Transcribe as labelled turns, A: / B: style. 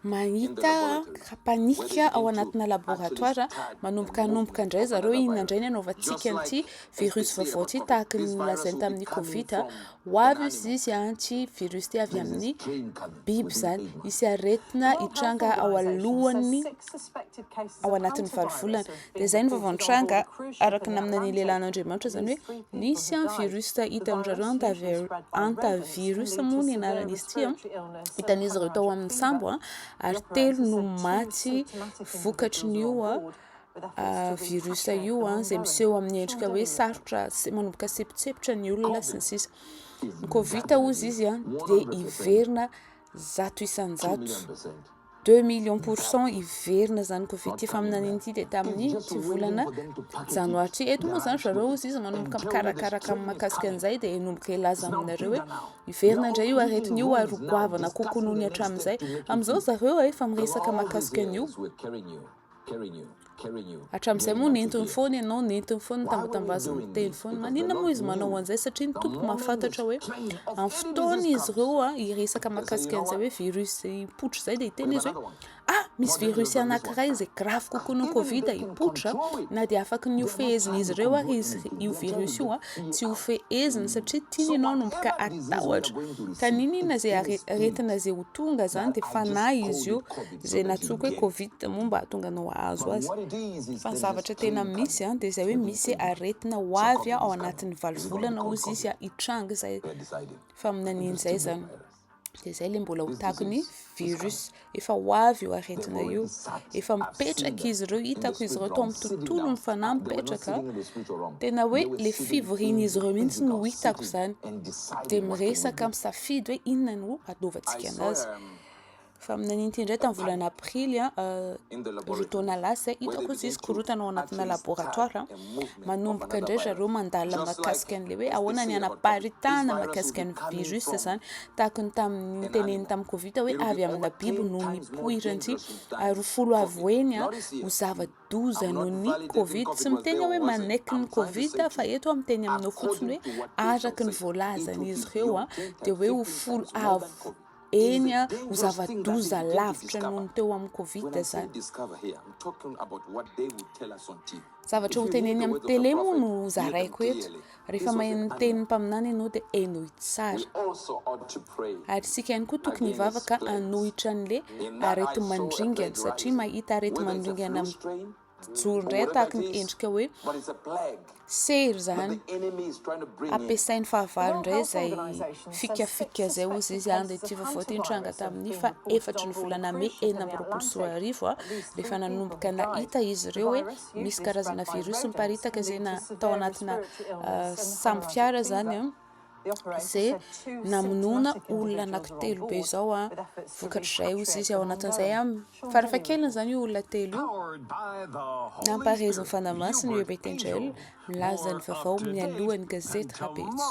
A: Mahita panique ao anatina laboratoara, manomboka hanomboka indray zareo, inona indray ny anaovantsika an'ity virus vaovao ity tahaka ny nolazainy tamin'ny Covid. Ho avy izy izy ity virus ity avy amin'ny biby izany, hisy aretina hitranga ao alohan'ny, ao anatin'ny 8 volana. Dia izay ny vaovao nitranga araka ny naminanian'ny lehilahin'Andriamanitra, izany hoe nisy virus hitan-dry zareo, hantavirus moa ny anaran'izy ity, hitan'izy ireo tao amin'ny sambo, ary telo no maty vokatry ny io virus io, izay miseho amin'ny endrika hoe sarotra, manomboka sepotsepotra ny olona sy ny sisa. Ny Covid hozy izy dia hiverina 100%, 2 millions % hiverina zany Covid. Ty faminaniana ity dia tamin'ny ty volana janoary ty. Eto moa zany zareo hozy izy manomboka mikarakaraka amin'ny mahakasika an'izay, dia hanomboka hilaza aminareo hoe hiverina indray io aretina io ary ho goavana kokoa noho ny hatramin'izay. Amin'izao zareo efa miresaka mahakasika an'io. Hatramin'izay moa nentiny foana ianao, nentiny foana, nitambatambaziny teny foana. Maninona moa izy manao an'izay? Satria ny Tompo mahafantatra hoe amin'ny fotoana izy ireo hiresaka mahakasika an'izay hoe virus hipoitra izay, dia hiteny izy hoe ah, misy virus anankiray izay grave kokoa noho Covid hipoitra. Na dia afaka ny ho fehezin'izy ireo ary izy io virus io, tsy ho feheziny satria tiany ianao hanomboka hatahotra. Ka n'inon'inona izay aretina izay ho tonga zany dia fanahy izy io izay nantsoiko hoe Covid moa mba hahatonga anao hahazo azy. Fa ny zavatra tena misy dia izay hoe misy aretina ho avy ao anatin'ny 8 volana hozy izy hitranga izay faminaniana izay zany. Dia izay ilay mbola ho tahaka ny virus efa ho avy io aretina io, efa mipetraka izy ireo. Hitako izy ireo tao amin'ny tontolo ny fanahy mipetraka, tena hoe le fivorian'izy ireo mihitsy no hitako izany, dia miresaka, misafidy hoe inona no anaovantsika anazy. Faminaniana ity indray tamin'ny volana aprily 2 taona lasa, hitako izy korotana ao anatina laboratoara. Manomboka indray zareo mandalina mahakasika an'ilay hoe ahoana ny hanaparitahana mahakasika ny virus zany, tahaka ny tamin'ny teneniny tamin'ny Covid hoe avy amina biby no nipoirany ity, ary ho 10 avo heny ho zava-doza noho ny Covid. Tsy miteny hoe manaiky ny Covid, fa eto aho miteny aminao fotsiny hoe araka ny voalazan'izy ireo dia hoe ho 10 avo heny ho zava-doza lavitra noho ny teo amin'ny Covid zany. Zavatra ho teneny amin'ny télé moa no zaraiko eto. Rehefa maheno ny tenin'ny mpaminany ianao dia henoy tsara. Ary isika ihany koa tokony hivavaka hanohitra an'ilay areti-mandringana, satria mahita areti-mandringana mijoro indray tahaka ny endrika hoe sery zany, ampiasain'ny fahavalo indray izay fikafika izay hozy izy. Dia ity vaovao ity nitranga tamin'ny fa 4 ny volana mey 2026, rehefa nanomboka nahita izy ireo hoe misy karazana virus miparitaka izay na tao anatina sambo fiara zany izay namonoana olona anankitelo be izao vokatr'izay hozy izy. Ao anatin'izay farafahakeliny zany io olona telo io. Nampaharezin'ny Fanahy Masina Uebert Angel milaza ny vaovao mialohan'ny gazety rahampitso.